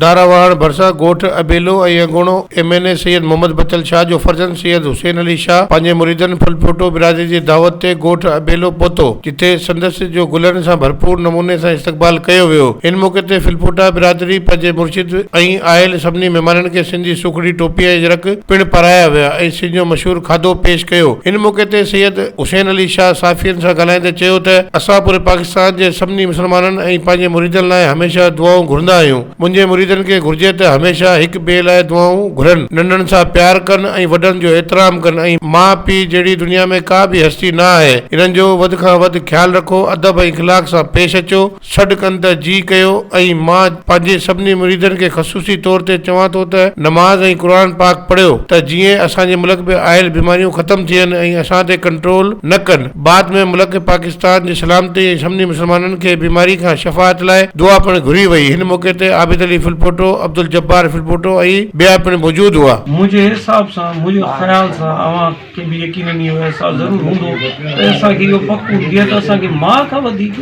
داراواهڻ ڀرسان ڳوٺ ابيلو ۽ اڳوڻو M N A Syed Muhammad Bachal Shah جو فرزند سيد حسين علي شاهه پنهنجي مريدن ڦلپوٽو برادري جي دعوت تي ڳوٺ ابيلو پهتو جتي سندس جو گلن سان ڀرپور نموني سان استقبال ڪيو ويو ان موقعي تي ڦلپوٽا برادري پنهنجي مرشد ۽ آيل سڀني مهمانن کي سنڌي سوکڙي ٽوپي ۽ اجرڪ پڻ پارايا ويا ۽ سنڌ جو مشهور کاڌو پيش ڪيو ان موقعي تي سيد حسين علي شاهه صحافين سان ڳالهائيندي چيو ته اسان پوري پاڪستان جي سڀني مسلمانن ۽ پنهنجي مريدن لاء هميشه دعائون گهرندا آهيون، منهنجي مريدن کي گهرجي ته هميشه هڪ ٻئي لاء دعائون گهرن، ننڍن سان پيار ڪن ۽ وڏن جو احترام ڪن ۽ ماء پيء جهڙي دنيا ۾ ڪا به هستي نه آهي، انهن جو وڌ کان وڌ خيال رکو، ادب ۽ اخلاق سان پيش اچو. سڏ ڪن ته جي ڪيو ۽ مان پنهنجي سڀني مريدن کي خصوصي طور تي چوان ٿو ته نماز ۽ قرآن پاڪ پڙهيو ته جيئن اسان جي ملڪ ۾ آيل بيماريون ختم ٿين ۽ اسان تي ڪنٽرول نه ڪن بعد ۾ ملڪ پاڪستان جي سلامتي ۽ سڀني مسلمانن کي بيماري کان شفاعت لاء دعا پڻ گهري وئي هن موقعي تي عابد علي ڦلپوٽو، عبدالجبار ڦلپوٽو ۽ ٻيا پڻ موجود هئا. منهنجي حساب سان، منهنجي خيال سان اوهان کي به يقينن اهو احساس ضرور هوندو ته اسان کي اهو پڪ هوندي آهي ته اسان کي ماء کان وڌيڪ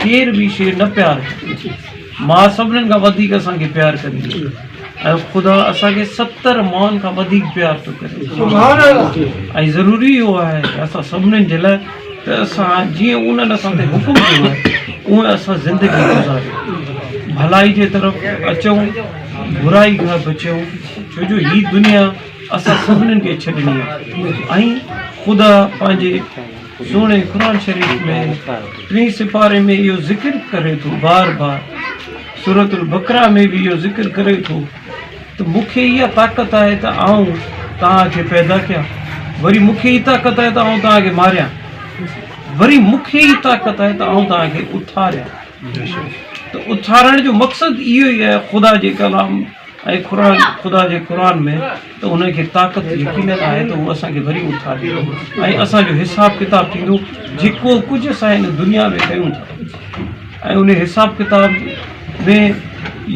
ڪير به شيء نه پيار ڪندي. ماء سڀنين کان وڌيڪ اسان کي پيار ڪندي آهي ۽ خدا اسان کي 70 مائن کان وڌيڪ پيار ٿو ڪري ۽ ضروري اهو آهي ته اسان سڀنين جي لاء ته اسان جيئن انهن اسان تي حڪم ڪيو آهي اونئن اسان زندگي گذاريون ڀلائي جي طرف اچون برائي کان بچون ڇو جو هي دنيا اسان سڀنين کي ڇڏڻي آهي ۽ خدا پنهنجي سهڻي قرآن شريف ۾ ٽئين سپاري ۾ اهو ذڪر ڪري ٿو بار بار سورة البقره ۾ به اهو ذڪر ڪري ٿو ته مون کي اها طاقت آهي ته آئون توهان کي پيدا ڪيان وري مون کي ئي طاقت آهي ته آئون توهان کي ماريان وري مون کي ئي طاقت آهي ته آئون توهان کي اٿاريان ته اٿارڻ جو مقصد اهو ئي آهي خدا جي ڪلام ۽ قرآن خدا جي قرآن ۾ ته ان کي طاقت يقينن آهي ته هو اسان کي وري اٿاريندو ۽ اسان جو حساب ڪتاب ٿيندو جيڪو ڪجهه اسان هن دنيا ۾ ڪيون ٿا ۽ ان حساب ڪتاب ۾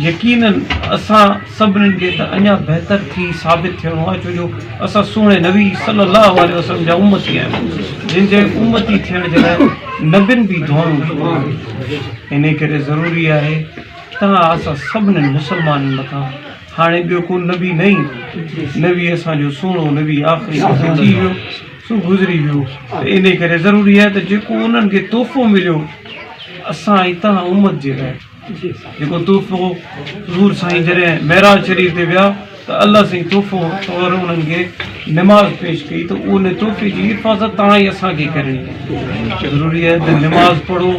يقينن اسان سڀنين کي ته اڃا بهتر ٿي ثابت ٿيڻو آهي ڇو جو اسان سهڻي نبي صلي الله عليه وسلم جا امتي آهيون جن جي امتي ٿيڻ جي لاء نبين به دعائون ڪيون ان ڪري ضروري آهي توهان اسان سڀنين مسلمانن مٿان هاڻي ٻيو ڪو نبي نه ايندو، نبي اسان جو سهڻو نبي آخري نبي ٿي ويو سو گذري ويو ته انهي ڪري ضروري آهي ته جيڪو انهن کي تحفو مليو اسان ۽ توهان امت جي لاء جيڪو تحفو حضور سائين جڏهن معراج شريف تي ويا ته الله سائين تحفو طور انهن کي نماز پيش ڪئي ته ان تحفي جي حفاظت توهان ۽ اسان کي ڪرڻي آهي ضروري آهي ته نماز پڙهو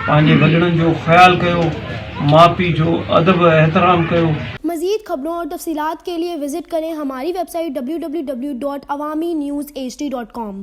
پنهنجي وڏڙن جو خيال ڪيو، ماء پيء جو ادب ۽ احترام ڪيو. مزيد خبرون اور تفصيلات کے لئے وزٽ ڪرين ھماري web site www.awamiNewsHD.com.